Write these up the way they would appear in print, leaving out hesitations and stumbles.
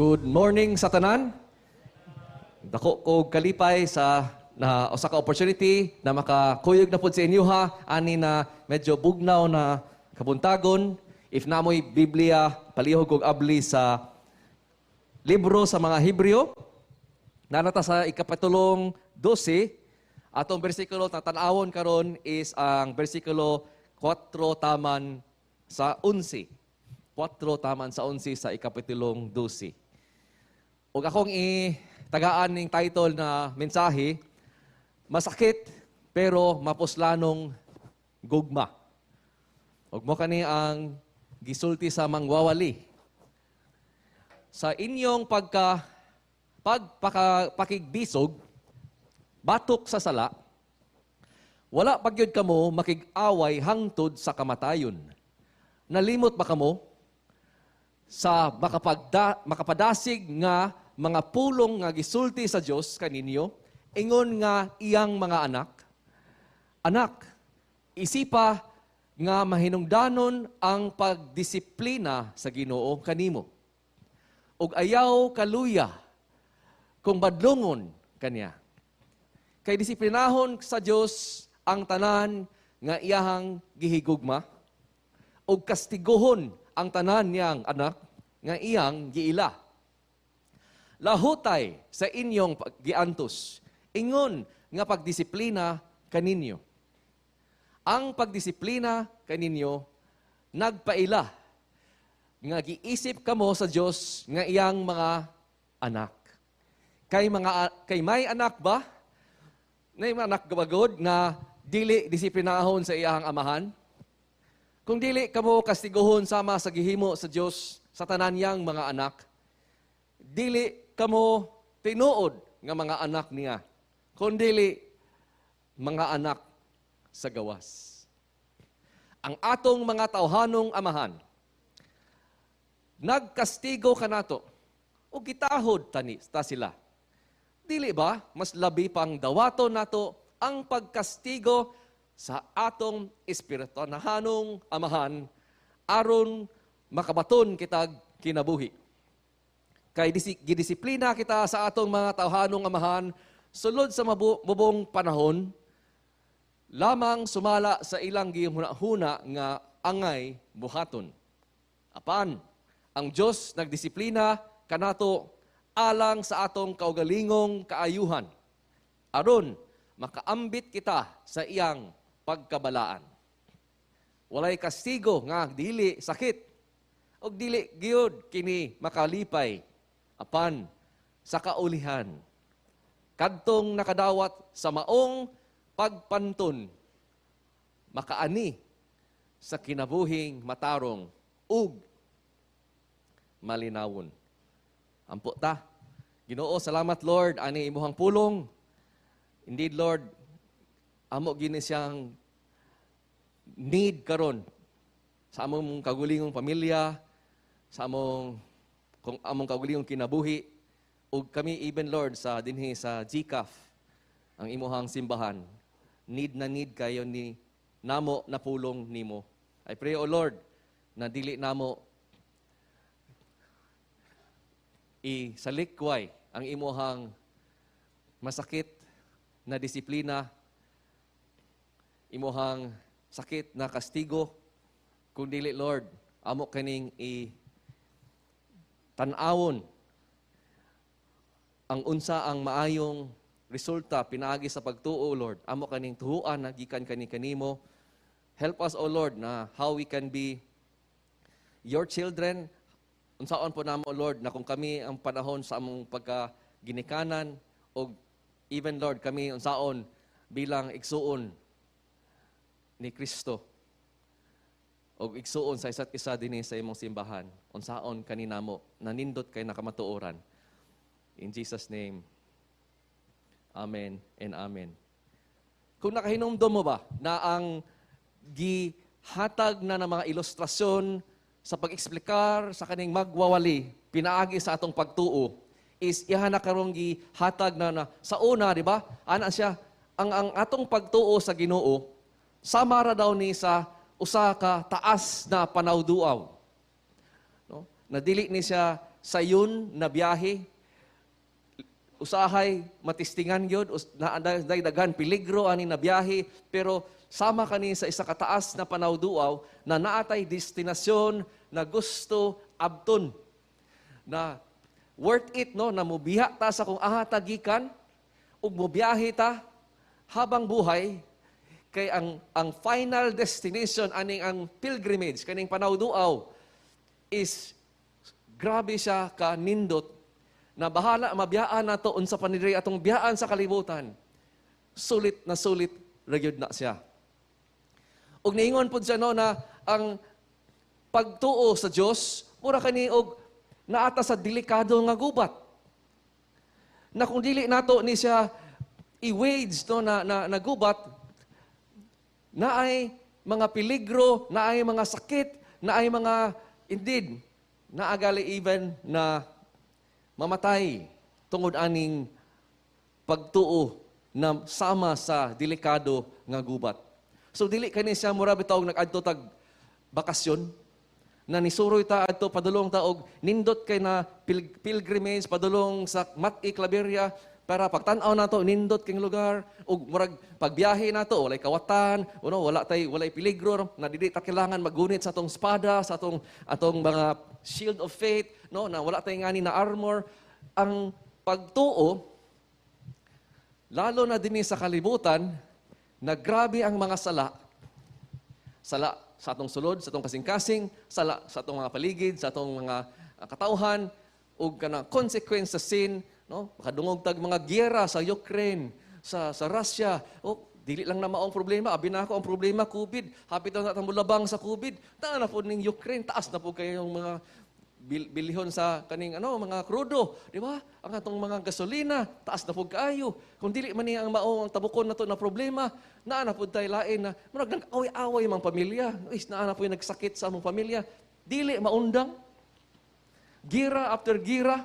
Good morning sa tanan. Dako ko kalipay sa na usa ka opportunity na makakuyog na pud sa inyo ha ani na medyo bugnaw na kabuntagon. If namoy Biblia, palihog og abli sa libro sa mga Hebreo. Naa na ta sa ikapitulong 12. Atong bersikulo na tan-awon karon is ang bersikulo 4 taman sa 11. 4 taman sa 11 sa ikapitulong 12. Ug akong itagaan ning title na mensahe, "Masakit pero Mapuslanong Gugma." Ug mao kani ang gisulti sa mangwawali. Sa inyong pagka pakigbisog batok sa sala, wala pa gyud kamo makig-away hangtod sa kamatayon. Nalimot ba kamo sa makapadasig nga mga pulong nga gisulti sa Dios kaninyo, ingon nga iyang mga anak? Anak, isipa nga mahinungdanon ang pagdisiplina sa Ginoo kanimo. Ug ayaw kaluya kung badlongon kaniya. Kay disiplinahon sa Dios ang tanan nga iyahang gihigugma, ug kastiguhon ang tanan niyang anak nga iyang giila. Lahutay sa inyong giantos, ingon nga pagdisiplina kaninyo. Ang pagdisiplina kaninyo nagpaila nga giisip kamo sa Dios nga iyang mga anak. Kay may anak ba? Nay mga anak ba gud nga dili disiplinahon sa iyang amahan? Kung dili kamo kastiguhon sama sa gihimo sa Dios sa tanan niyang mga anak, dili kamo tinuod nga mga anak niya, kundili mga anak sa gawas. Ang atong mga tawhanong amahan, nagkastigo kanato, o gitahod tani ta sila. Dili ba mas labi pang dawaton nato ang pagkastigo sa atong espirituhanong amahan aron makabaton kitag kinabuhi? Kay gidisiplina kita sa atong mga tawhanong amahan sulod sa mubong panahon lamang sumala sa ilang gihuna-huna nga angay buhaton. Apan, ang Dios nagdisiplina kanato alang sa atong kaugalingong kaayuhan, aron makaambit kita sa iyang pagkabalaan. Walay kastigo nga dili sakit ug dili gyud kini makalipay, apan sa kaulihan, kadtong nakadawat sa maong pagpanton makaani sa kinabuhing matarong ug malinawon. Ampo ta. Ginoo, salamat, Lord, ani imuhang pulong. Indeed, Lord, amo gini siyang need karon sa among kagulingong pamilya, sa among kagulingong kinabuhi, ug kami even, Lord, sa dinhi sa GCAF, ang imuhang simbahan. Need na need kayo ni namo na pulong nimo. I pray, O Lord, na dili namo isalikway ang imuhang masakit na disiplina, imuhang sakit na kastigo, kung dili, Lord, amo kaning i tan-awon ang unsa ang maayong resulta pinaagi sa pagtuo, Lord. Amo kaning tuhuan na gikan kani kanimo. Help us, O Lord, na how we can be your children. Unsaon po namo, Lord, na kung kami ang panahon sa among pagkaginikanan o even, Lord, kami unsaon bilang igsuon ni Kristo o igsuon sa isa't isa dinhi sa imong simbahan, unsaon kani namo nanindot kay nakamatuoran. In Jesus' name, amen and amen. Kung nakahinumdom mo ba na ang gihatag na ng mga ilustrasyon sa pag-eksplikar sa kaning magwawali pinaagi sa atong pagtuo is iha na karong gihatag na sa una, di ba? Ana siya, ang atong pagtuo sa Ginoo sama ra daw ni sa usa ka taas na panawduaw. No? Na dili ni siya sayon na biyahe. Usahay matistingan gyud na daghan peligro ani na biyahe, pero sama kani sa isa ka taas na panawduaw na naatay destinasyon na gusto abton na worth it, no, na mubiya ta sa kung aha ta gikan ug mubiyahe ta habang buhay kay ang final destination aning ang pilgrimage, kaning panawduaw, is grabe siya ka nindot na bahala mabiyaan nato unsa pa ni atong biyaan sa kalibutan, sulit na sulit ra gyud na siya. Ug niingon pud siya, no, na ang pagtuo sa Dios mura kani og naata sa delikado nga gubat na kung dili nato ni siya i-wage, no, na gubat naay mga peligro, naay mga sakit, naay mga, indeed, naagali even na mamatay tungod aning pagtuo na sama sa delikado nga gubat. So dili kani siya mura bitaw nag-adto tag bakasyon na nisuroy ta adto, padulong ta og nindot kay na pilgrimage padulong sa Mat-i, Claveria, para pagtan-aw nato nindot king lugar ug murag pagbiyahe nato walay kawatan, no, wala tay walay peligro na dili ta kailangan maggunit sa atong espada, sa atong mga shield of faith, no, na wala tay ngani na armor. Ang pagtuo, lalo na dinhi sa kalibutan na grabe ang mga sala, sala sa atong sulod, sa atong kasing-kasing, sala sa atong mga paligid, sa atong mga katawhan, ug kana consequence sa sin, no? Makadungog tag mga giyera sa Ukraine, sa Russia. O dili lang na maong problema, abi na ako ang problema COVID. Hapit na natang labang sa COVID. Taa na po ning Ukraine, taas na po kayo yung mga bilihon sa kaning ano mga krudo, di ba? Ang atong mga gasolina, taas na pud kaayo. Kung dili man niya ang mao ang tabukon nato na problema, naa na pud tay lain na murag nag-away-away mang pamilya. Is naa na pud nagsakit sa among pamilya. Dili maundang. Gira after gira.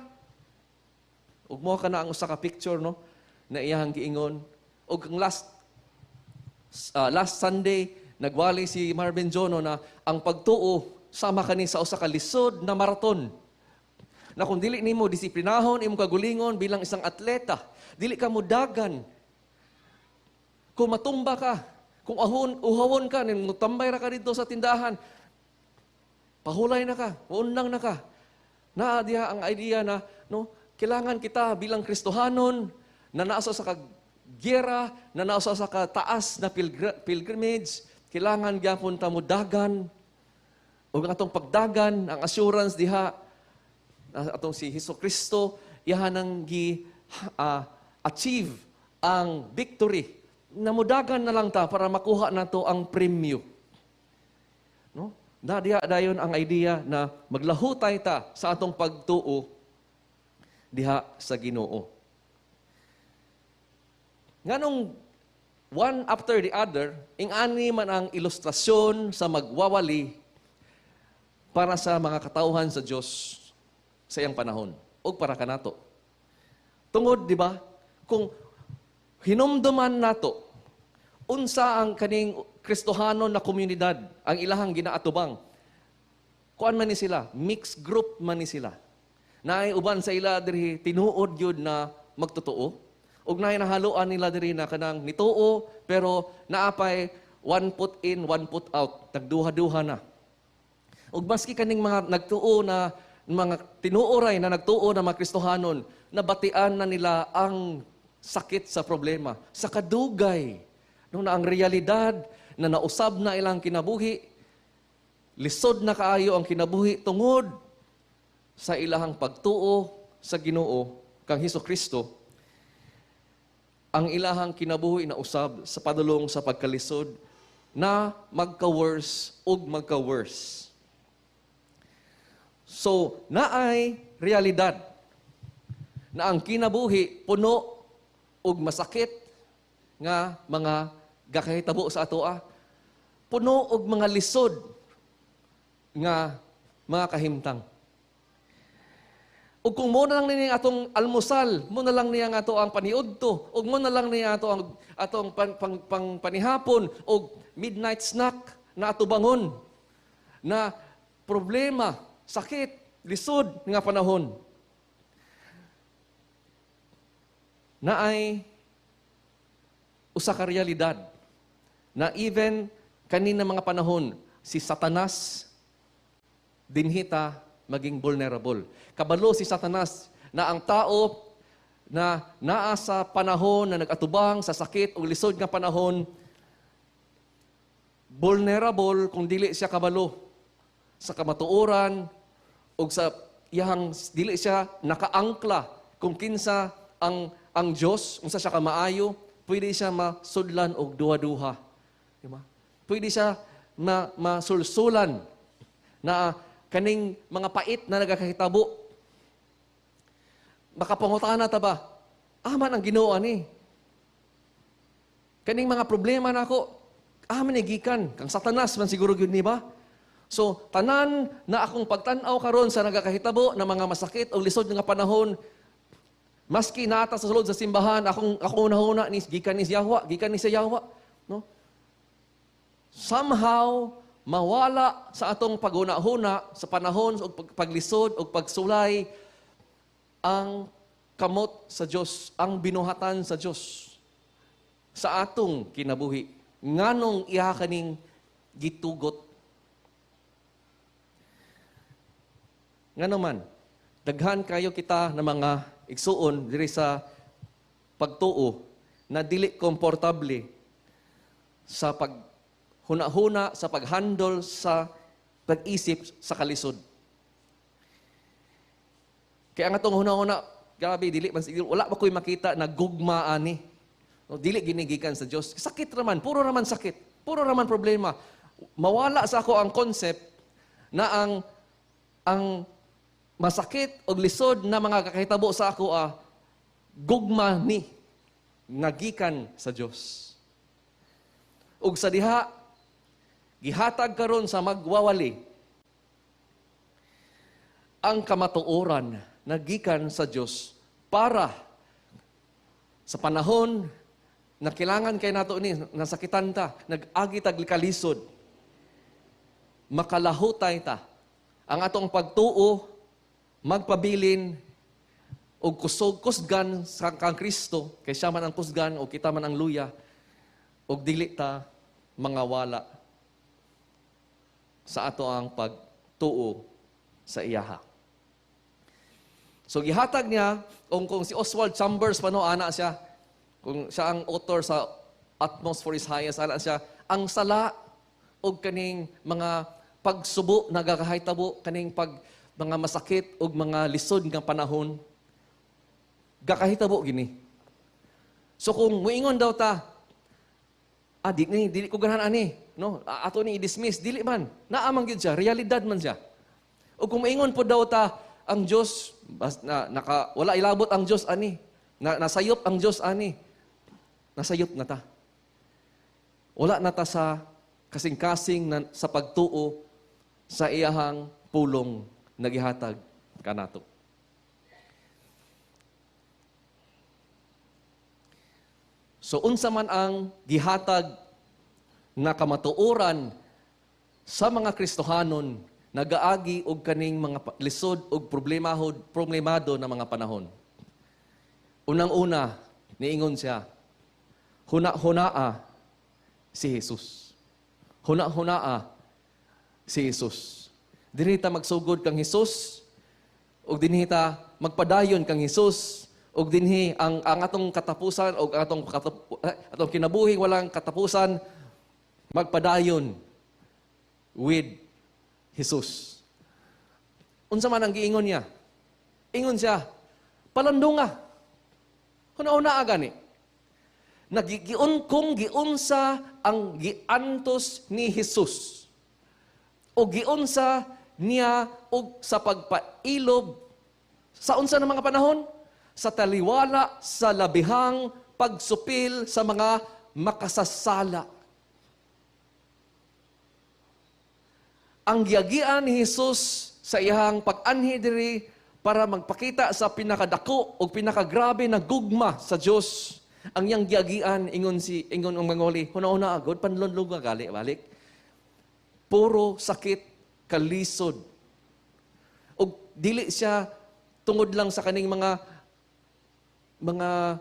Ug mo ka na ang usa ka picture, no, na iyang giingon. Ug ang last Sunday nagwali si Marvin Jono na ang pagtuo sama kani sa usa ka lisod na maraton. Na kung dili nimo disiplinahon imong kagulingon bilang isang atleta, dili ka mudagan. Kung matumba ka, kung ahon, uhawon ka, nin tambay ra ka dito sa tindahan, pahulay na ka, undang na ka. Naa diha ang idea na, no, kailangan kita bilang Kristohanon na naasa sa kagyera, na naasa sa kataas na pilgrimage, kailangan gyapon ta mo dagan. Ug ang atong pagdagan, ang assurance diha na atong si Hesus Kristo iyahan ang gi achieve ang victory. Namudagan na lang ta para makuha nato ang premyo. No? Na diha dayon ang idea na maglahutay ta sa atong pagtuo diha sa Ginoo. Nganong one after the other, ingani man ang ilustrasyon sa magwawali para sa mga katawhan sa Dios sa iyang panahon o para kanato? Tungod, di ba? Kung hinumduman nato unsa ang kaning Kristohanon na komunidad ang ilahang ginaatubang. Kuan man ni sila, mixed group man ni sila. Naay uban sa ila diri tinuod gyud na magtotoo ug naay nahaluan nila diri na kanang nituo pero naapay one foot in, one foot out, nagduha-duha na. Ug maski kaning mga nagtuo na mga tinuoray na nagtuo na mga Kristohanon, nabatian na nila ang sakit sa problema, sa kadugay. No, na ang realidad na nausab na ilang kinabuhi, lisod na kaayo ang kinabuhi tungod sa ilahang pagtuo sa Ginoo kang Hesus Kristo. Ang ilahang kinabuhi na usab sa padulong sa pagkalisod na magka-worse ug magka-worse. So, naay realidad na ang kinabuhi puno og masakit nga mga gakahitabo sa atoa. Puno og mga lisod nga mga kahimtang. Ug kung mo na lang niya atong almusal, mo na lang niya nga ato ang paniudto, ug mo na lang niya ato ang atong pang panihapon ug midnight snack na ato bangon na problema, sakit, lisod nga panahon, naay usa ka realidad na even kanina mga panahon, si Satanas dinhita maging vulnerable. Kabalo si Satanas na ang tao na naa sa panahon na nag-atubang sa sakit o lisod nga panahon, vulnerable kung dili siya kabalo sa kamatuoran o sa iyang dili siya nakaangkla kung kinsa ang Dios, unsa siya kamaayo, pwede siya masudlan og duha-duha. Di ba? Pwede siya masulsulan na kaning mga pait na nagakahitabo. Makapangutana ta ba? Aman ang Ginoo ani. Kaning mga problema nako, aman ni gikan kang Satanas man siguro gyud ni ba? So, tanan na akong pagtan-aw karon sa nagakahitabo na mga masakit o lisod nga panahon, maski naata sa sulod sa simbahan, akong hunahuna ni gikan ni Yahweh, gikan ni sa Yahweh, no? Somehow mawala sa atong paghuna-huna sa panahon og paglisod og pagsulay ang kamot sa Dios, ang binuhatan sa Dios sa atong kinabuhi. Nganong iya kaning gitugot? Ngano man, daghan kayo kita na mga igsuon diri sa pagtuo na dili komportable sa paghuna-huna, sa paghandle, sa pag-isip sa kalisod. Kaya ang atong huna-huna, grabe, dili man siguro, wala ba ko'y makita na gugma ani? No, dili ginigikan sa Dios. Sakit raman, puro raman sakit, puro raman problema. Mawala sa ako ang concept na ang masakit o lisod na mga kakahitabo sa ako, gugma ni nagikan sa Dios. Ug sa diha gihatag karon sa magwawali ang kamatuoran nagikan sa Dios para sa panahon na kailangan kay nato ni nasakitan ta, nag-agi tag kalisod, makalahutay ta. Ang atong pagtuo magpabilin og kusog kusgan sa kang Kristo, kay siya man ang kusgan o kita man ang luya, og dili ta mangawala sa ato ang pagtuo sa iyaha. So gihatag niya kung si Oswald Chambers pa no, ana siya, kung siya ang author sa Utmost for His Highest, ana siya, ang sala og kaning mga pagsubo nagakahitabo, kaning pag mga masakit og mga lisod nga panahon, gakahitabo gini. So kung muingon daw ta, di ni dili ko ganahan ani, no? Ato ni i-dismiss, dili man. Naa man gyud siya, realidad man siya. O kung muingon po daw ta, ang Dios bas, na, naka, wala ilabot ang Dios ani, na, nasayop ang Dios ani, nasayop na ta. Wala na ta sa kasing-kasing na, sa pagtuo sa iyahang pulong nagihatag kanato. So unsa man ang gihatag na kamatuoran sa mga Kristohanon nagaagi og kaning mga lisod og problemado na mga panahon. Unang-una, niingon siya, huna-hunaa si Jesus. Huna-hunaa si Jesus. Dinhi ta magsugod kang Jesus, ug dinhi ta magpadayon kang Jesus, ug dinhi ang atong katapusan og atong kinabuhi walang katapusan, magpadayon with Jesus. Unsa man ang giingon niya? Ingon siya, palandunga. Huna-hunaa gani. Nagigiun kung giunsa ang giantos ni Jesus, o giunsa niya og sa pagpailob sa unsa na mga panahon, sa taliwala sa labihang pagsupil sa mga makasasala. Ang giagian ni Jesus sa iyang pag-anhi diri para magpakita sa pinakadako o pinakagrabe na gugma sa Dios. Ang iyang giagian, ingon ang mangoli, huna-huna agod, panlunlong nga gali, balik. Puro sakit, kalisod. Og Dili siya tungod lang sa kaning mga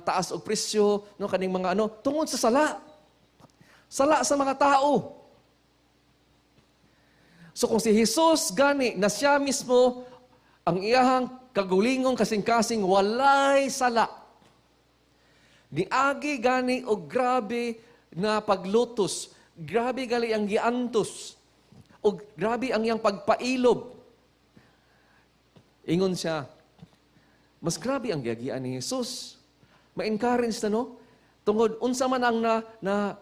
taas og presyo, no, kaning mga ano, tungod sa sala. Sala sa mga tao. So kung si Jesus gani na siya mismo ang iyahang kagulingong kasing-kasing walay sala, niagi gani og grabe na paglutos, grabe gali ang giantos, og grabe ang iyang pagpailob. Ingon siya, mas grabe ang giagian ni Jesus. Ma-encourage na, no? Tungod unsa man ang na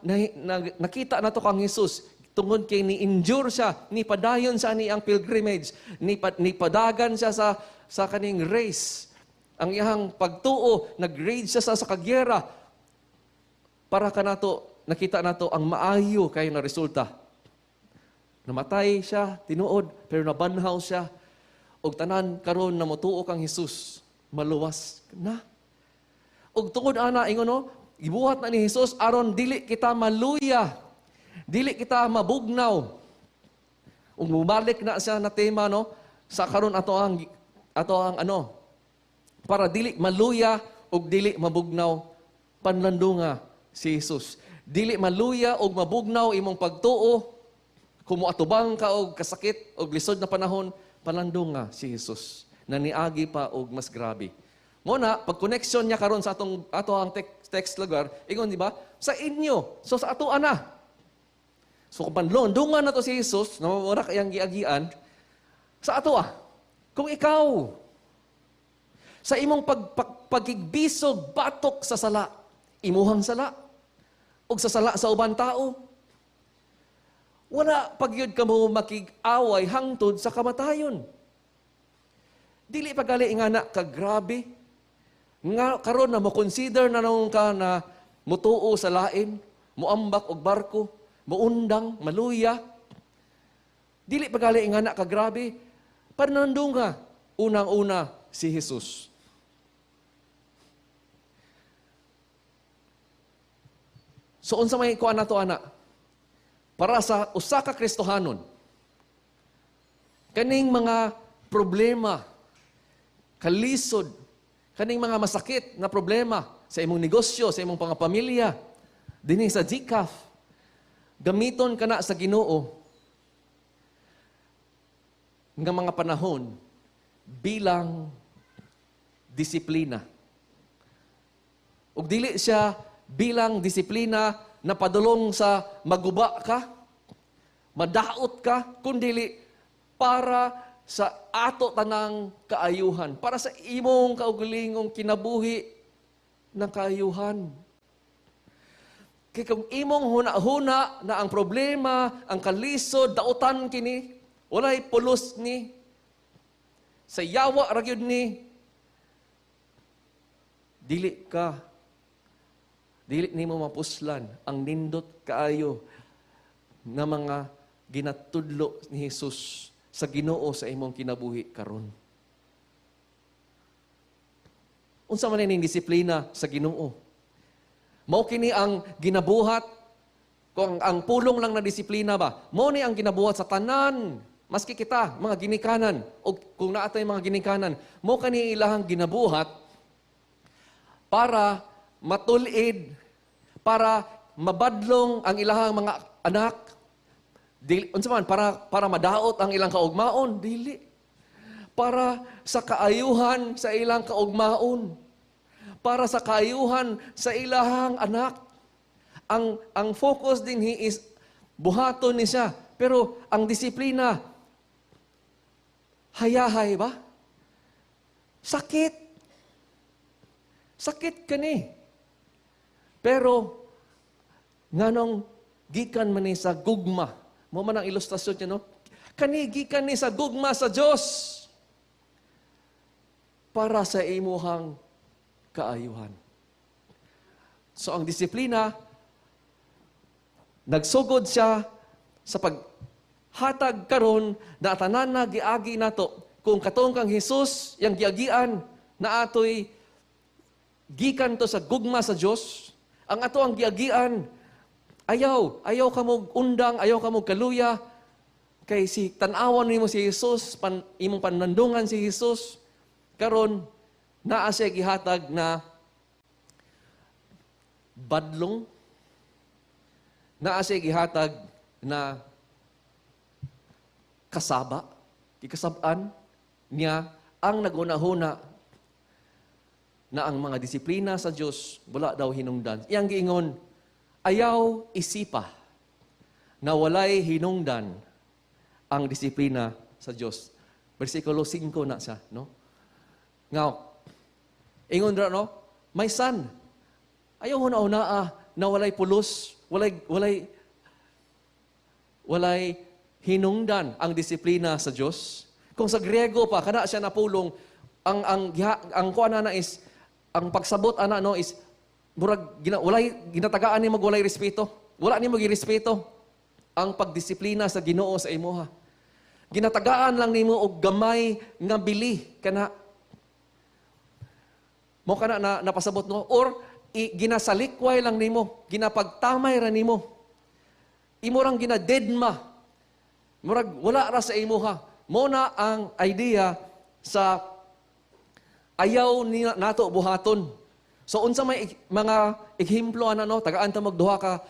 nakita nato kang Jesus, tungod kay ni-endure siya, ni padayon siya ni ang pilgrimage, ni padagan siya sa kaning race. Ang iyang pagtuo, nag-rage siya sa kagyera. Para kanato, nakita nato ang maayo kay na resulta. Namatay siya, tinuod, pero nabanhaw siya. Og tanan karon na motuo kang Jesus, maluwas na. Og tungod ana, ingon, no, gibuhat na ni Jesus aron dili kita maluya, dili kita mabugnaw. Ug mubalik na siya na tema, no, sa karon ato ang ano, para dili maluya ug dili mabugnaw, panlandunga si Jesus. Dili maluya ug mabugnaw imong pagtuo kung moatubang ka og kasakit og lisod na panahon, panlandunga si Jesus na niagi pa og mas grabe. Mo na pag connection niya karon sa atong ato ang text lugar, ingon, di ba? Sa inyo. So sa ato ana. So kung panlundungan na to si Jesus, na wala kayang giagian, sa ato ah. Kung ikaw, sa imong pagigbisog, batok sa sala, imuhang sala, ug sa sala sa uban tao, wala pagyud ka mo makig-away hangtod sa kamatayon. Dili pa gali nga na kagrabe. Nga karon na mo consider na nung ka na mutuo sa lain, muambak og barko, muundang, maluya. Dili pa gali nga na kagrabe. Panandunga, unang-una si Jesus. So unsa may kuan nato ana? Para sa usa ka Kristohanon, kaning mga problema, kalisod, kaning mga masakit na problema sa imong negosyo, sa imong pangapamilya, dinhi sa GCAF, gamiton kana sa Ginoo nga mga panahon bilang disiplina. Ug dili siya bilang disiplina na padulong sa maguba ka, madaot ka, kundili para sa ato tanang kaayuhan, para sa imong kaugalingong kinabuhi ng kaayuhan. Kay kung imong huna-huna na ang problema, ang kalisod, dautan kini, walay pulos ni, sa yawa ra gyud ni, dili nimo mapuslan ang nindot kaayo nga mga ginatudlo ni Jesus sa Ginoo sa imong kinabuhi karon. Unsa man ining disiplina sa Ginoo? Mao kini ang ginabuhat, kung ang pulong lang na disiplina ba, mao ni ang ginabuhat sa tanan, maski kita, mga ginikanan, o kung naa tay mga ginikanan, mao kani ilahang ginabuhat para matulid, para mabadlong ang ilahang mga anak. Dili, unsa man, para madaot ang ilang kaugmaon, dili. Para sa kaayuhan sa ilang kaugmaon. Para sa kaayuhan sa ilahang anak. Ang focus din hi is buhaton ni siya. Pero ang disiplina, hayahay ba? Sakit. Sakit kani. Pero, nganong gikan man ni sa gugma, mo man ang ilustrasyon niya, no? Kani gikan ni sa gugma sa Dios para sa imuhang kaayuhan. So ang disiplina, nagsugod siya sa paghatag karon na tanan na giagi nato. Kung katong kang Jesus, yang giagian na atoy gikan to sa gugma sa Dios, ang ato ang giagian, ayaw, ayaw ka mo undang, ayaw ka mo kaluya, Kay si tan-awan nimo si Jesus, imong panlandungan si Jesus, karon naa siya gihatag na badlong, naa siya gihatag na kasaba, gikasab-an niya ang naghuna-huna na ang mga disiplina sa Dios wala daw hinungdan. Iyang giingon, "Ayaw isipa na walay hinungdan ang disiplina sa Dios." Versikulo 5 na siya, no? Ngaw, ingon ra, no? "My son, ayaw huna-hunaa na walay pulos, walay hinungdan ang disiplina sa Dios." Kung sa Griego pa, kana siya napulong, ang kuan na is, ang pagsabot ana, no, is, murag, walay, ginatagaan nimo walay respeto. Wala nimo girespeto ang pagdisiplina sa Ginoo sa imuha. Ginatagaan lang nimo og gamay nga bili kana. Mo kana na napasabot, no, or ginasalikway lang nimo, ginapagtamay ra nimo. Imo rang ginadedma. Murag wala ra sa imuha. Mo na ang idea sa ayaw ni nato buhaton. So unsa may mga ehemplo ana, no? Tagaan ta magduha ka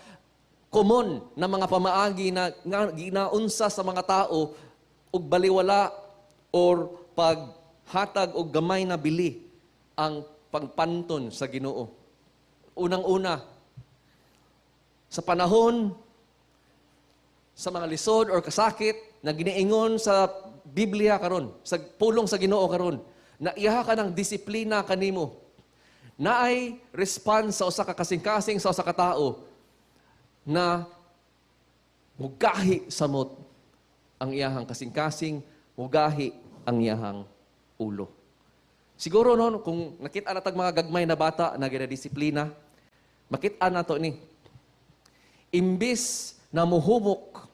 common na mga pamaagi na nga ginaunsa sa mga tao og baliwala or paghatag og gamay na bili ang pagpanton sa Ginoo. Unang-una, sa panahon sa mga lisod or kasakit na giniingon sa Biblia karon, sa pulong sa Ginoo karon, na iha ka ng disiplina kanimo. Naay response sa usa ka kasing-kasing sa usa ka tao na mugahi samot ang iyahang kasing-kasing, mugahi ang iyahang ulo. Siguro, no, kung nakita na tag mga gagmay na bata na ginadisiplina, makita na to ni. Imbis na muhumok,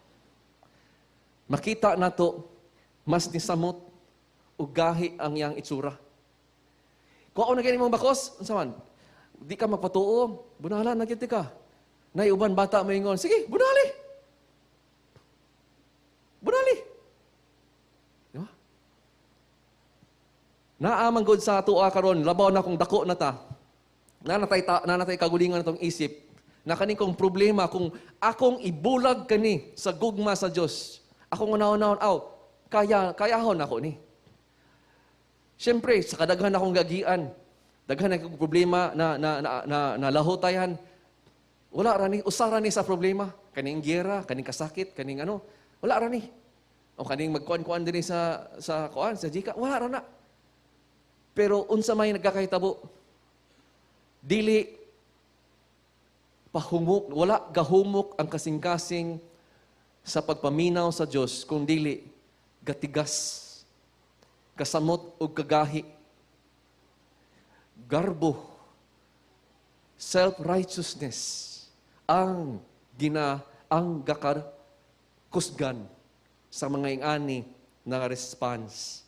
makita na to, mas nisamot ug gahi ang iyang itsura. Kung ako na mong bakos, unsa man? Di ka magpatuo, bunalan na gyud ka. Nay uban bata moingon, "Sige, bunali. Bunali." Di ba? Naa man gud sa atoa karon, labaw na kung dako na ta. Nanatay kagulingon natong isip na kani kong problema, kung akong ibulag kani sa gugma sa Dios, akong unahon, aw, kaya kayahon ako ni. Siyempre, sa kadaghan akong gagian, daghan akong problema na lahotayan, wala ra ni, usa ra ni sa problema. Kaning giyera, kaning kasakit, kaning ano, wala ra ni. O kaning magkuan-kuan dinhi sa kuan, sa Gcash, wala ra na. Pero unsa may nagkakahitabo? Dili pahumok, wala gahumok ang kasing-kasing sa pagpaminaw sa Dios kung dili gatigas, kasamot ug kagahi. Garbo, self-righteousness ang gina ang gakakusgan sa mga ingani na response.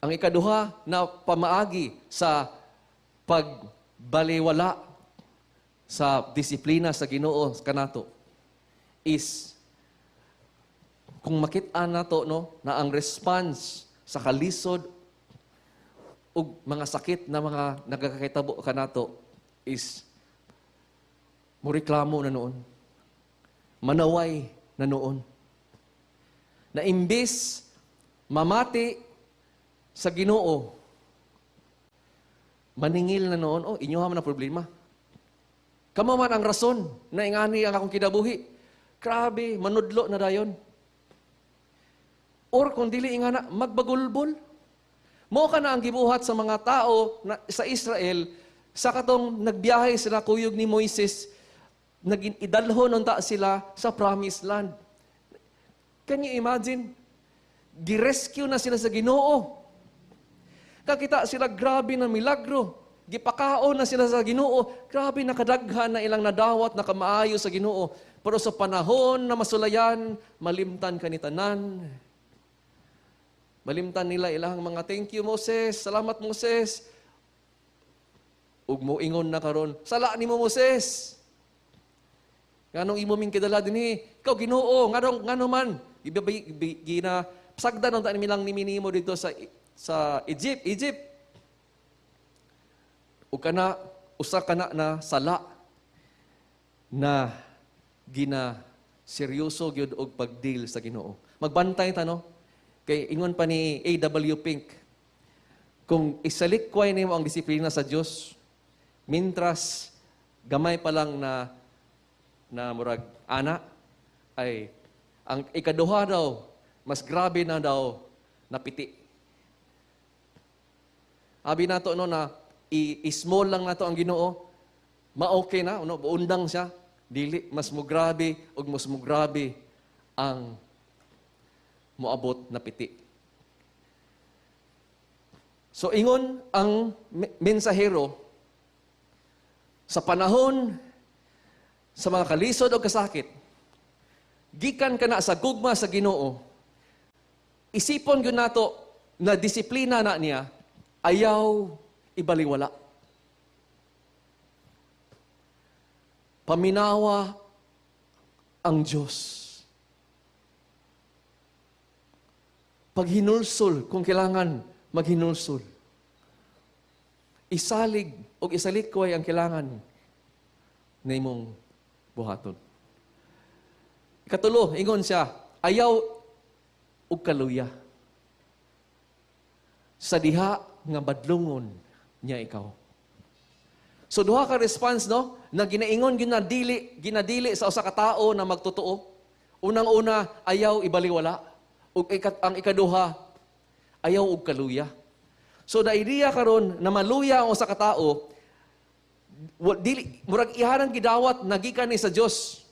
Ang ikaduha na pamaagi sa pagbaliwala sa disiplina sa Ginoo kanato is kung makita nato, no, na ang response sa kalisod ug mga sakit na mga nagkakahitabo kanato is mureklamo na noon. Manaway na noon. Na imbis mamati sa Ginoo, maningil na noon, "Oh, inyo man na problema. Kamo man ang rason na ingani ang akong kinabuhi." Grabe, manudlo na dayon. Or kung dili ingana, magbagulbol. Mo ka na ang gibuhat sa mga tao na, sa Israel sa katong nagbiyahe sila kuyog ni Moises, naging idalhon unta sila sa promised land. Can you imagine? Girescue na sila sa Ginoo. Kakita sila grabe na milagro. Gipakaon na sila sa Ginoo. Grabe na kadaghan na ilang nadawat na kamaayo sa Ginoo. Pero sa panahon na masulayan, malimtan kanitanan. Malimtan nila ilang mga "Thank you, Moses, salamat, Moses." Ug moingon na karon, "Sala nimo, Moses." Nganong imo ming kidala dinhi? Ikaw Ginoo, nganong ngano man gina pasagdan ang ni lang nimo dito sa Egypt, Egypt. Ug kana usa kana na sala na gina seryoso gyud og pagdeal sa Ginoo. Magbantay ta, no? Kay ingon pa ni A.W. Pink, kung isalikway nimo ang disiplina sa Dios, mintras gamay pa lang na na murag ana, ay ang ikaduha daw, mas grabe na daw napiti. Abi nato, no, na i-small lang nato ang Ginoo, ma-okay na, no, undang siya. Dili, mas mugrabe ug mas mugrabe ang moabot na piti. So ingon ang mensahero, sa panahon sa mga kalisod o kasakit, gikan kana sa gugma sa Ginoo, isipon gyud nato na disiplina na niya, ayaw ibaliwala. Paminawa ang Diyos. Paghinulsol, kung kailangan, maghinulsol. Isalig o isalikway ang kailangan na imong buhaton. Ikatulo, ingon siya, ayaw og kaluya sa diha nga badlungon niya ikaw. So duha ka response, no, na ginaingon ginadili sa usa ka tawo na magtotoo. Unang-una, ayaw ibaliwala. Ug ang ikaduha, ayaw og kaluya. So the idea karon na maluya ang usa ka tawo, dili murag iharang gidawat na gikan ni sa Dios.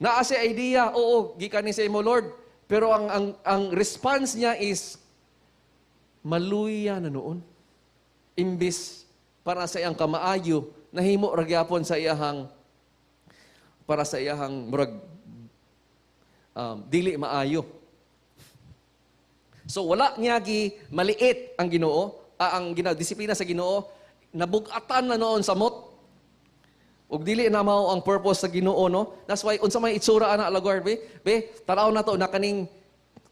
Naa siya idea, oo, gikan ni sa imo, Lord, pero ang response niya is maluya na noon. Imbis para sa iyang kamaayo, nahimo ra gyapon sa iyahang para sa iyahang murag dili maayo. So wala niya gi maliit ang Ginoo, ang ginadisiplina sa Ginoo, nabugatan na noon sa mot. Ug dili na mao ang purpose sa Ginoo, no. That's why unsa may itsura ana lugar, be? Be, tanaw na to na kaning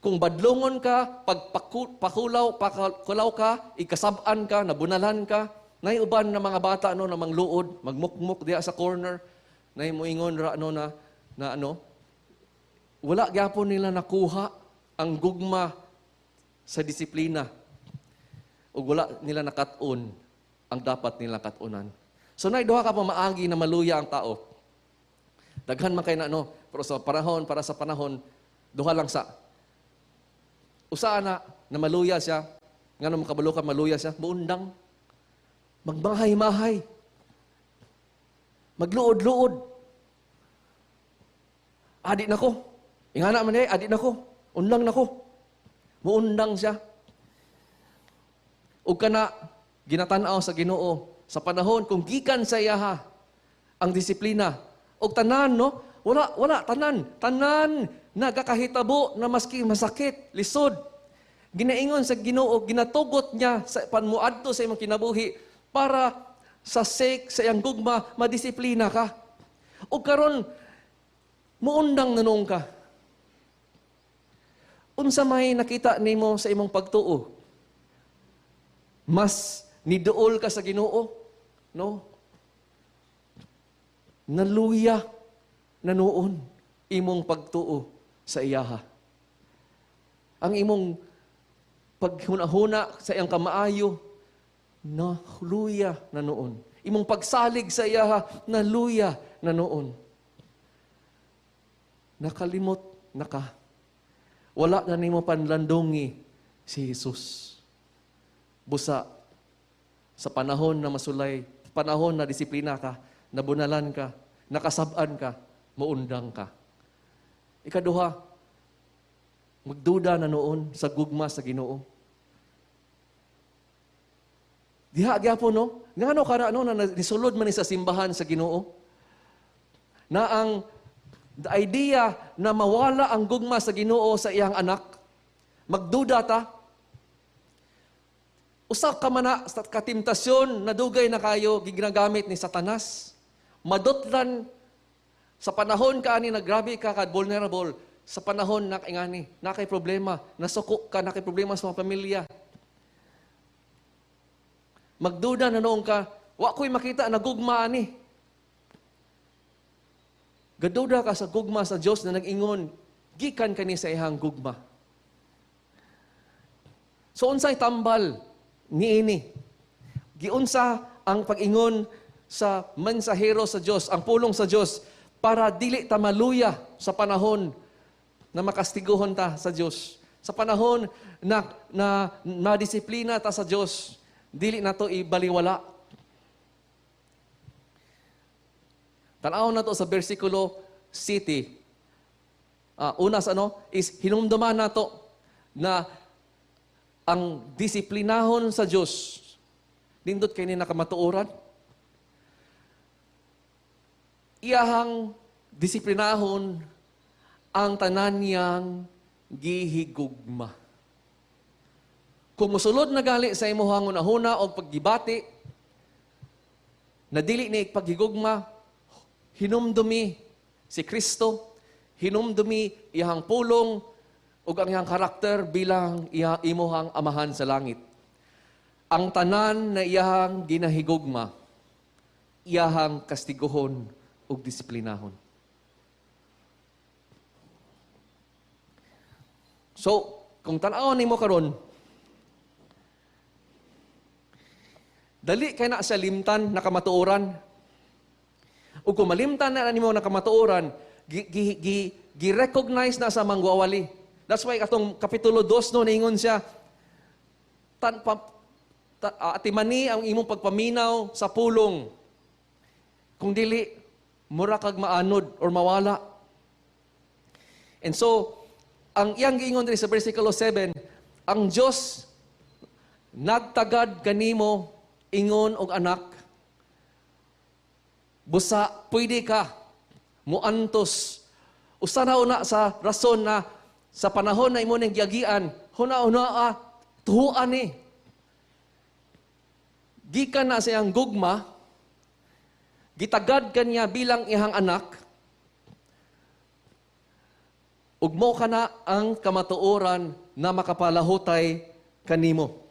kung badlongon ka, pagpakulaw, pakulaw ka, ikasab-an ka, nabunalan ka, nay uban na mga bata, no, na mangluod, magmukmuk diha sa corner, nay moingon ra, no, na na ano, wala gyapon nila nakuha ang gugma sa disiplina. Ug wala nila nakat-on ang dapat nila kat-onan. So nay duha ka pamaagi na maluya ang tao. Daghan man kay na, no, pero sa panahon para sa panahon, duha lang sa. Usa na na maluya siya, ngano makabalo ka maluya siya? Muundang. Magmahay-mahay. Magluod-luod. Adi na ko. Ingana man eh, adi na ko. Undang na ko. Muundang siya. Ug kana ginatan-aw sa Ginoo sa panahon kung gikan sa iyaha ang disiplina. Og tanan, no, wala wala tanan, tanan nagakahitabo na maski masakit, lisod. Ginaingon sa Ginoo, ginatugot niya sa panmuadto sa imong kinabuhi para sa sake sa iyang gugma madisiplina ka. Ug karon muundang na noon ka. Unsa may nakita nimo sa imong pagtuo? Mas niduol ka sa Ginoo, no? Naluya na noon imong pagtuo sa iyaha. Ang imong paghuna-huna sa iyang kamaayo, naluya na noon. Imong pagsalig sa iyaha, naluya na noon. Nakalimot na ka. Wala na nimo panlandungi si Jesus. Busa, sa panahon na masulay, panahon na disiplina ka, nabunalan ka, nakasab-an ka, maundang ka. Ikaduha, magduda na noon sa gugma sa Ginoo. Diha gyapon, no? Ngano kara, no, na nisulod man ni sa simbahan sa Ginoo? Na ang the idea na mawala ang gugma sa Ginoo sa iyang anak, magduda ta. Usa ka man na sa katimtasyon na dugay na kayo ginagamit ni Satanas. Madutlan Sa panahon ka ani na grabe ka ka vulnerable, sa panahon na ingani, na kay problema, nasuko ka, na kay problema sa mga pamilya. Magduda na noon ka, wa ko'y makita na gugma ani. Gaduda ka sa gugma sa Dios na nag-ingon, gikan kani sa iyang gugma. So unsay tambal niini? Giunsa ang pag-ingon sa mensahero sa Dios, ang pulong sa Dios para dili ta maluya sa panahon na makastiguhon ta sa Dios? Sa panahon na madisiplina ta sa Dios, dili nato ibaliwala. Tan-awon nato sa versikulo city. Una sa ano is hinumduman nato na ang disiplinahon sa Dios nindot kay ni nakamatuoran. Iyahang disiplinahon ang tanan niyang gihigugma. Kung musulod na gali sa imuhang hunahuna o paggibati, na dili ni paghigugma, hinumdumi si Kristo, hinumdumi iyang pulong ug ang iyang karakter bilang iya imuhang amahan sa langit. Ang tanan na iyang ginahigugma, iyahang kastiguhon ug disiplinahon. So, kung tan-awon nimo karon, dali kay na sa limtan na kamatuoran. Ug kung malimtan na nimo na kamatuoran, gi-recognize na sa manggwawali. That's why atong kapitulo 2 no niingon siya, atimani ang imong pagpaminaw sa pulong. Kung dili, mura kag maanod or mawala. And so, ang iyang giingon diri sa versikulo 7, ang Dios nagtagad kanimo ingon og anak, busa pwede ka muantos. Usa na una sa rason na sa panahon na imo ning giagian, huna-huna tuhuan ni. Gikan na sa iyang gugma, gitagad kanya bilang iyang anak, ug mo kana ang kamatuoran na makapalahutay kanimo.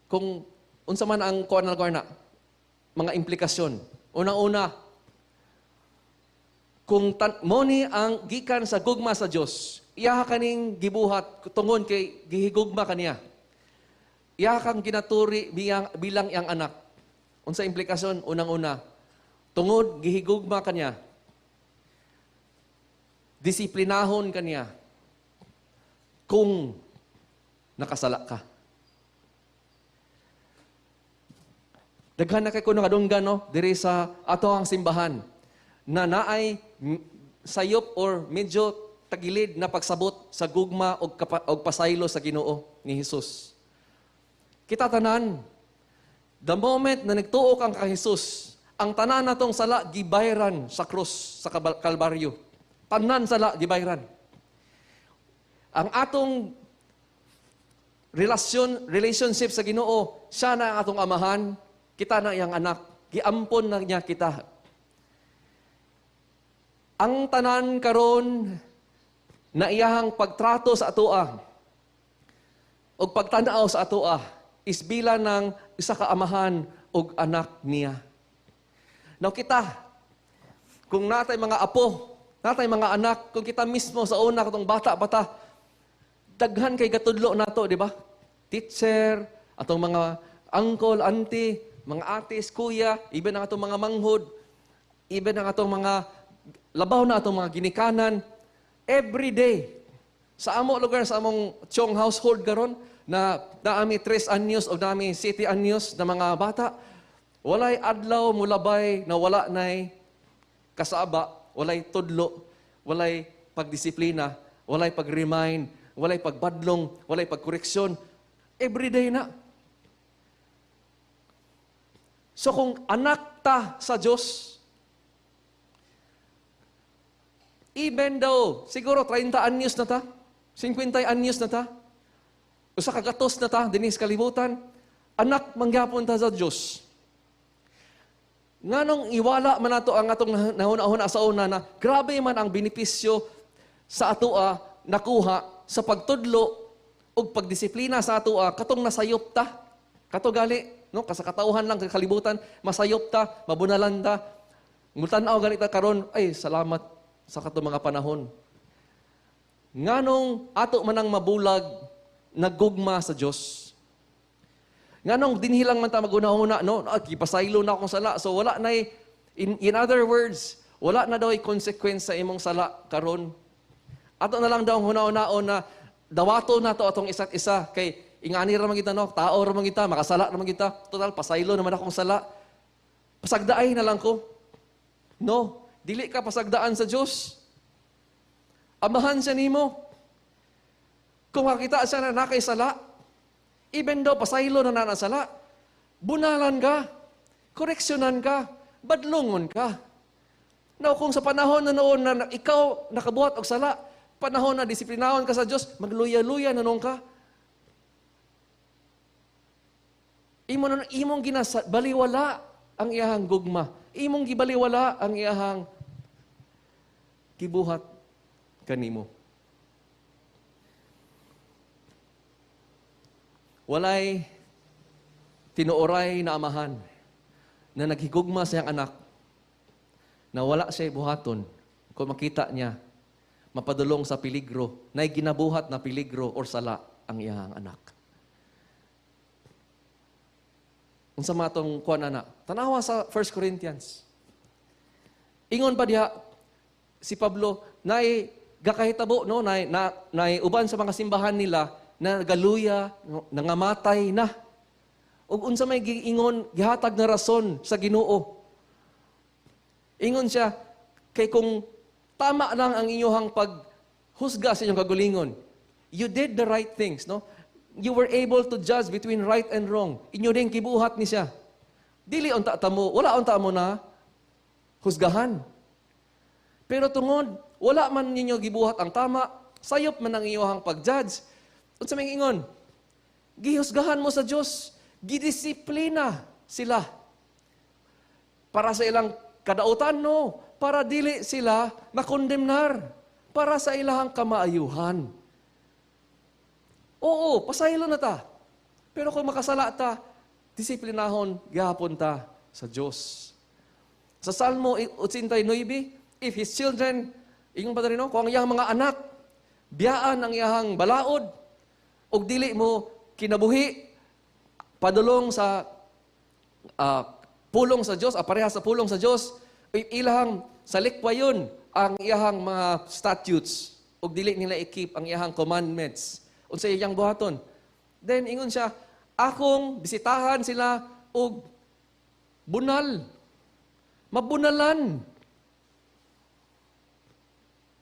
Kung unsa man ang kuan na mga implikasyon. Una-una, kung mo ni ang gikan sa gugma sa Dios, iya kaning gibuhat tungod kay gihigugma kaniya. Iya kang ginaturi bilang iyang anak. Unsa implikasyon? Unang-una, tungod gihigugma kaniya, disiplinahon kaniya kung nakasala ka. Daghan na kay kuno kadunggan no diri sa ato ang simbahan na naay sayop or medyo tagilid na pagsabot sa gugma og pasaylo sa Ginoo ni Hesus. Kita tanan, the moment na nagtuo kang kay Hesus, ang tanan natong sala gibayran sa krus sa Kalbaryo. Tanan sala gibayran. Ang atong relationship sa Ginoo, siya na ang atong amahan, kita na iyang anak, giampon na niya kita. Ang tanan karon na iyahang pagtrato sa atoa o pagtanaw sa atoa is bilang ng isa ka amahan og anak niya. Now kita, kung natay mga apo, natay mga anak, kung kita mismo sa una katong bata-bata, daghan kay gatudlo nato, di ba? Teacher, atong mga uncle, auntie, mga atis, kuya, even ang atong mga manghod, even ang atong mga labaw na atong mga ginikanan, every day. Sa amo lugar, sa among Chong household karon na naami 3 anyos o naami 7 anyos na mga bata, walay adlaw mulabay na wala nay kasaba, walay tudlo, walay pagdisiplina, walay pag-remind, walay pagbadlong, walay pagkoreksyon. Every day na. So kung anak ta sa Diyos, even though siguro 30 anyos na ta, 50 anyos na ta, usa ka gatos na ta, dinis kalibutan, anak mangyapon ta sa Diyos. Nganong iwala man nato ang atong nahuna-huna sa una na grabe man ang benepisyo sa atoa nakuha sa pagtudlo ug pagdisiplina sa atoa katong nasayop ta? Kato gali, no, sa katawhan lang kalibutan, masayop ta, mabunalan ta. Mutan-aw ganita karon, ay, salamat sa katong mga panahon. Nganong ato manang mabulag nagugma sa Dios? Nganong dinhi lang man ta maguna-una, no? Ah, gipasaylo na akong sala. So wala na, in other words, wala na daw consequence sa imong sala karon. Ato na lang daw ang huna-hunaon na dawato na to atong isa't isa kay ingani ra man kita, no, tao ra man kita, makasala ra man kita. Total, pasaylo naman akong sala. Pasagdaay na lang ko. No, dili ka pasagdaan sa Dios. Amahan siya nimo. Kung makita siya na nakay sala, even though pasaylo na na sala, bunalan ka, koreksyonan ka, badlongon ka. Now, kung sa panahon na noon na ikaw nakabuhat og sala, panahon na disiplinahon ka sa Diyos, magluya-luya na noon ka. Imo na imong ginabaliwala ang iyahang gugma. Imong gibaliwala ang iyahang gibuhat kanimo. Walay tinuoray na amahan na naghigugma sa iyang anak na wala siya buhaton kung makita niya mapadulong sa peligro, na ginabuhat na peligro or sala ang iyang anak. Unsa man atong kuan ana? Tanawa sa 1 Corinthians. Ingon pa diha si Pablo, nay gakahitabo, no, nay na nay uban sa mga simbahan nila na galuya, no, nangamatay na. Ug unsa may giingon, gihatag na rason sa Ginoo. Ingon siya, kay kung tama lang ang inyong paghusga sa inyong kagulingon, you did the right things, no? You were able to judge between right and wrong. Inyo din kibuhat ni siya. Dili unta ta mo, wala unta mo na husgahan. Pero tungod wala man ninyo gibuhat ang tama, sayop man ang inyong pag-judge. Unsa may ingon? Gihusgahan mo sa Dios, gidisiplina sila. Para sa ilang kadautan, no, para dili sila makondemnar, para sa ilahang kamaayuhan. Oo, pasaylo na ta. Pero kung makasala ta, disiplinahon gihapon ta sa Dios. Sa Salmo 89, if his children, ingon pa rin, no, kung ang iyang mga anak, biyaan ang iyang balaod, ug dili mo kinabuhi, padulong sa pulong sa Dios, pareha sa pulong sa Dios, ilahang salikwayon ang iyang mga statutes, ug dili nila i-keep ang iyang commandments. Unsa iyang buhaton? Then ingon siya, akong bisitahan sila og bunal. Mabunalan.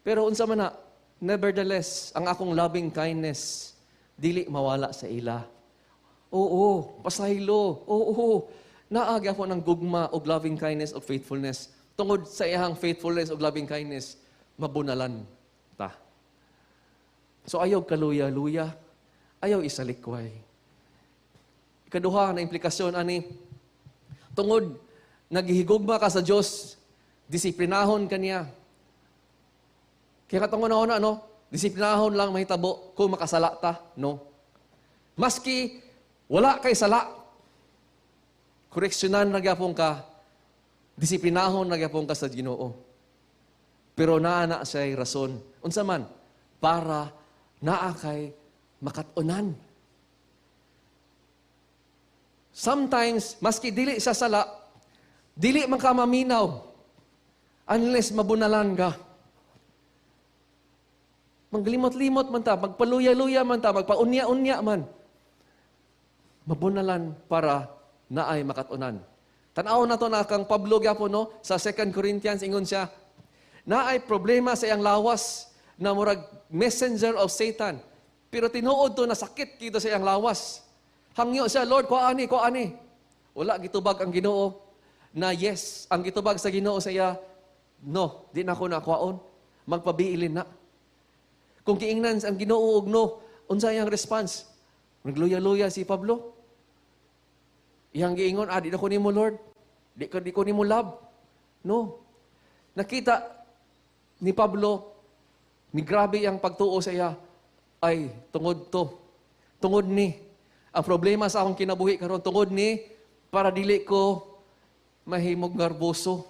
Pero unsa man na, nevertheless, ang akong loving kindness dili mawala sa ila. Oo, pasaylo. Oo, naagi ako ng gugma og loving kindness og faithfulness. Tungod sa iyang faithfulness og loving kindness, mabunalan ta. So ayaw kaluya-luya, ayaw isalikway. Ikaduha na implikasyon ani, tungod naghihigugma ka sa Dios, disiplinahon ka niya. Kaya katong una, no, disiplinahon lang mahitabo kung makasala ta, no. Maski wala kay sala, koreksyonan na gyapon ka, disiplinahon na gyapon ka sa Ginoo. Pero naa na siya'y rason. Unsa man? Para naa kay makat-onan. Sometimes, maski dili sa sala, dili man ka maminaw unless mabunalan ka. Maglimot-limot man ta, magpaluya-luya man ta, magpaunya-unya man. Mabunalan para naay makat-onan. Tan-aw na to na kang Pablo gyapon, no, sa 2 Corinthians, ingon siya, naay problema sa iyang lawas na murag messenger of Satan. Pero tinuod to na sakit kito sa iyang lawas. Hangyo siya, "Lord, kuha ani, kuha ani." Wala gitubag ang Ginoo na yes. Ang gitubag sa Ginoo sa iya, "No, di na ako nakuhaon. Magpabiilin na." Kung giingnan ang Ginoo og no, unsa iyang response? Nagluya-luya si Pablo. Iyang giingon, "Ah, di na ko nimo, Lord." Di ko nimo love. No. Nakita ni Pablo, ni grabe ang pagtuo sa iya, ay tungod to. Tungod ni. Ang problema sa akong kinabuhi karon tungod ni para dili ko mahimog garboso.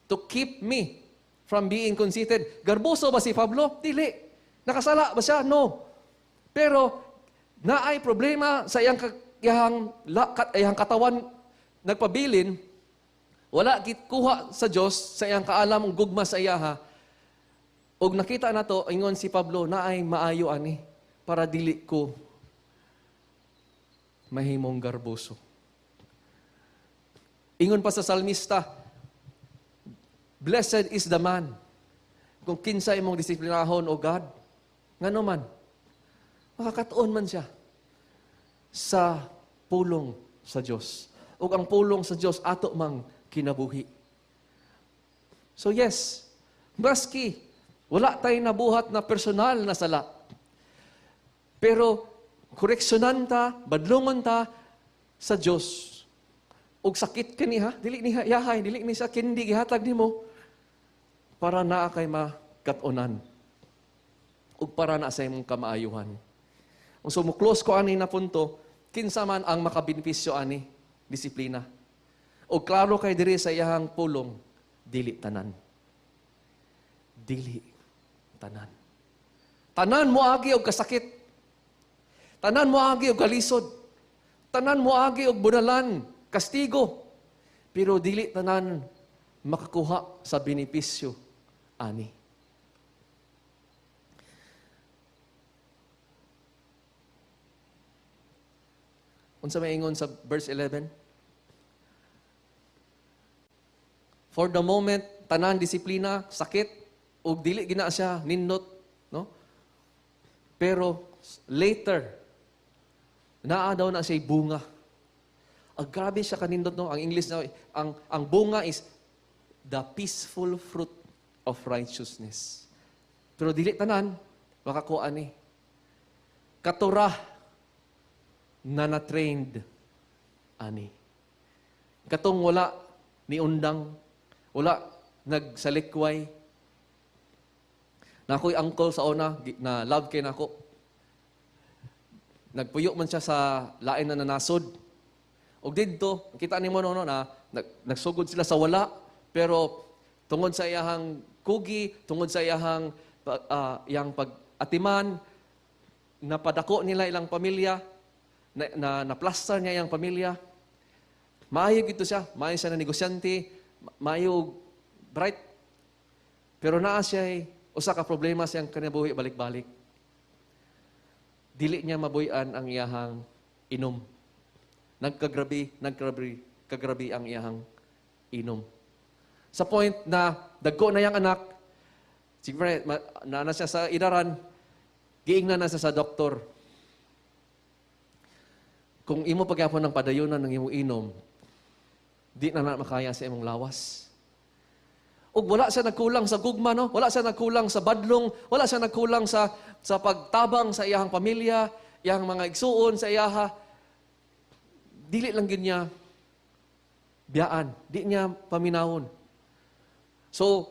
To keep me from being conceited. Garboso ba si Pablo? Dili. Nakasala ba siya? No. Pero naay problema sa iyang katawan nagpabilin, wala gikuha sa Dios sa iyang kaalam ug gugma sa iyaha. Og nakita nato ingon si Pablo, naay maayo ani para dili ko mahimong garboso. Ingon pa sa salmista, "Blessed is the man kung kinsa imong disiplinahon, O God." Ngano man, makakatuon man siya sa pulong sa Dios. Ug ang pulong sa Dios ato mang kinabuhi. So yes, maski wala tay nabuhat na personal na sala, pero koreksyonan ta, badlongon ta sa Dios. Ug sakit kini ha, dili ni yahay, dili ni sa candy gihatag nimo para naa kay makatunan. Ug para na sa imong kamaayuhan. So mo close ko ani na punto, kinsa man ang makabenepisyo ani disiplina? Og klaro kay diri sa iyahang pulong, dili tanan. Dili tanan. Tanan moagi og kasakit. Tanan moagi og kalisod. Tanan moagi og bunalan, kastigo. Pero dili tanan makakuha sa benepisyo ani. Unsa may ingon sa verse 11? For the moment, tanan disiplina, sakit, ug dili gina siya nindot, no? Pero later, naa daw na siya bunga. Ang grabe siya kanindot, no? Ang English na, ang bunga is the peaceful fruit of righteousness. Pero dili tanan makakuha ni. Katura na na-trained ani. Katong wala ni undang, wala nagsalikway. Nakoy uncle sa una, na love kay nako. Nagpuyo man siya sa lain na nanasod. Og didto, kita nimo no, no na nagsugod sila sa wala, pero tungod sa iyahang kugi, tungod sa iyahang iyang pag-atiman, napadako nila ilang pamilya, na naplastar niya iyang pamilya. Maayo gito siya, maayo siya na negosyante, maayo bright. Pero naa siya usa ka problema siyang kinabuhi balik-balik. Dili niya mabuy-an ang iyahang inom. Nagkagrabi, kagrabi ang iyahang inom. Sa point na dagko na iyang anak, siguro na na siya sa idaran, giingnan na siya sa doktor. "Kung imo pagyapon ng padayonan ng imong inom, di na na makaya sa imong lawas." Ug wala siya nagkulang sa gugma, no? Wala siya nagkulang sa badlong, wala siya nagkulang sa pagtabang sa iyahang pamilya, iyang mga igsuon sa iyaha. Dili lang gyud niya biyaan, di niya paminawon. So,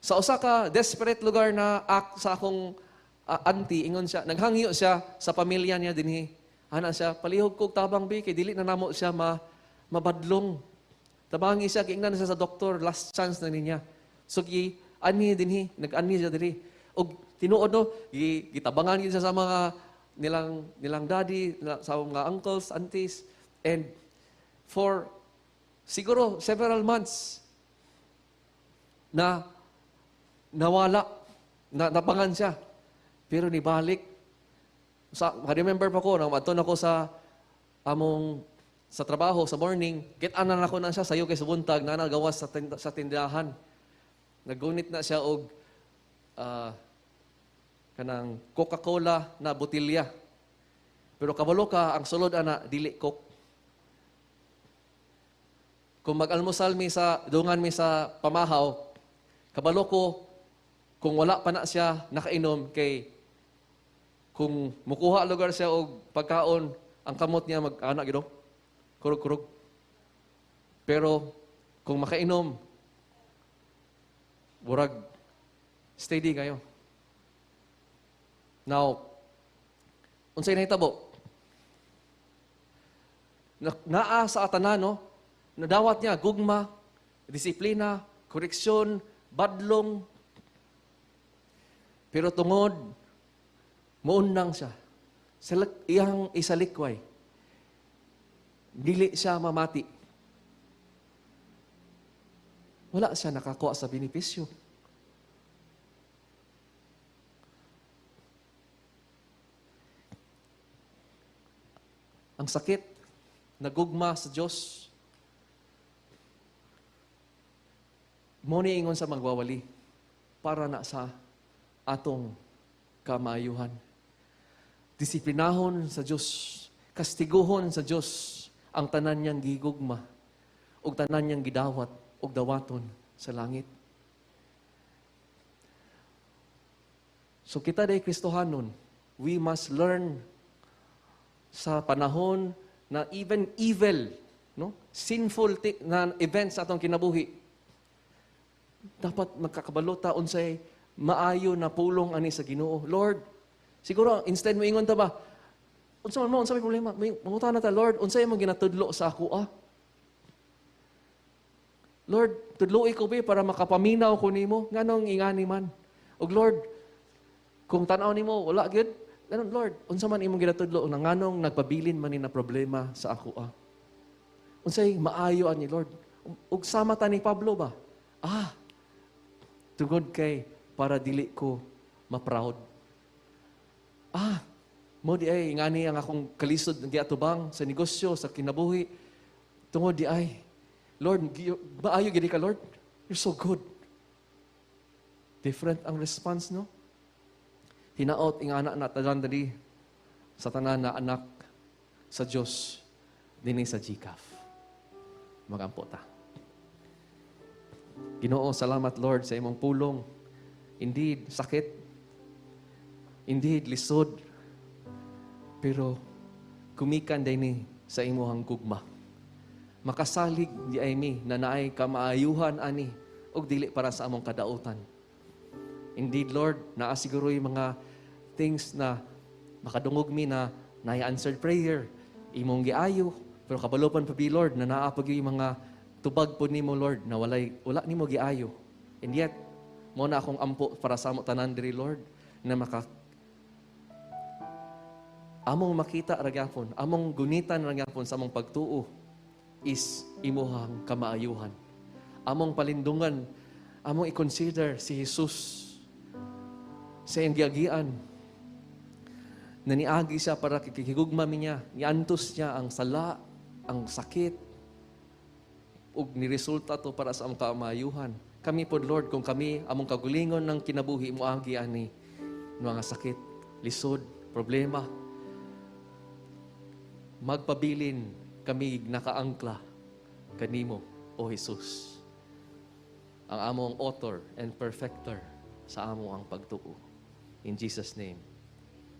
sa usa ka desperate lugar na act sa akong auntie, ingon siya, naghangyo siya sa pamilya niya dinhi. Ana siya, "Palihog kog tabang bi, kay dili na namo siya mabadlong." Tabangi siya, giingnan siya sa doktor, last chance na niya. So, gi, anhi dinhi, nag-anhi siya dinhi. Og tinuod no, gitabangan gid siya sa mga nilang daddy, sa mga uncles, aunties, and for siguro several months na nawala, na nabangan siya. Pero nibalik. Sa, remember pa ko, nang adto na ko sa among sa trabaho sa morning, kit-an na nako na siya sayo kay sa buntag na nagawas sa tindahan. Naggunit na siya og kanang Coca-Cola na botilya. Pero kabalo ka, ang sulod ana dili Coke. Kung mag-almusal mi sa dungan mi sa pamahaw, kabalo ko kung wala pa na siya nakainom kay kung mukuha lugar siya og pagkaon, ang kamot niya mag-ana gid, kurog-kurog. Pero Kung makainom, murag steady kayo. Now, unsay nahitabo? Naa sa tanan, no? Nadawat niya, gugma, disiplina, koreksyon, badlong. Pero tungod, muundang siya. Iyang isalikway. Dili siya mamati. Wala siya nakakuha sa benepisyo. Ang sakit, nagugma sa Diyos. Mo ni ingon sa magwawali para na sa atong kamaayuhan. Disiplinahon sa Diyos, kastiguhon sa Diyos ang tanan niyang gigugma ug tanan niyang gidawat ug dawaton sa langit. So kita day Kristohanon, we must learn sa panahon na even evil, no? Sinful na events sa atong kinabuhi. Dapat magkakabalo ta unsay maayo na pulong ani sa Ginoo. Lord, siguro instead mo ingon ta ba, unsa man mo, unsa may problema? May mangutana ta, "Lord, unsay imong ginatudlo sa ako ah? Lord, tudloi ko ba para makapaminaw ko nimo? Nganong ingani man? Og Lord, kung tan-aw nimo wala gyud, ganon, Lord, unsa man imong ginatudlo na nganong nagpabilin man ni na problema sa ako ah? Unsay maayo ani, Lord?" Ug sama ta ni Pablo ba? Ah, tungod kay para dili ko ma-proud. Ah, mo di ay ngani ang akong kalisod giatubang sa negosyo, sa kinabuhi. Tungod di ay, Lord, maayo gid ka, Lord. You're so good. Different ang response, no? Hinaot ingana na tanan dali sa tanan na anak sa Dios dinhi sa GCAF. Magampo ta. Ginoo, salamat, Lord, sa imong pulong. Indeed, sakit. Indeed, lisod. Pero kumikan din sa imuhang gugma. Makasalig di ay mi na naay kamaayuhan ani ug dili para sa among kadautan. Indeed, Lord, naa siguro yung mga things na makadungog mi na naay answered prayer, imong giayo, pero kabalo pan pa bi, Lord, na naa pag yung mga tubag po nimo, Lord, na wala nimo giayo. And yet, mo na akong ampo para sa amo tanan diri, Lord, na maka among makita ra gyapon, among gunitan ra gyapon sa among pagtuo is imuhang kamaayuhan. Among palindungan, among i-consider si Jesus sa iyang giagian na niagi siya para kikigugma mi niya, niantos niya ang sala, ang sakit, ug niresulta to para sa among kamaayuhan. Kami po, Lord, kung kami among kagulingon ng kinabuhi mo agi ani mga sakit, lisod, problema, magpabilin kami nakaangkla kanimo, O Jesus, ang among author and perfecter sa amo ang pagtuo. In Jesus' name.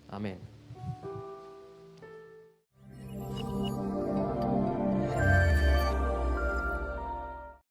Amen.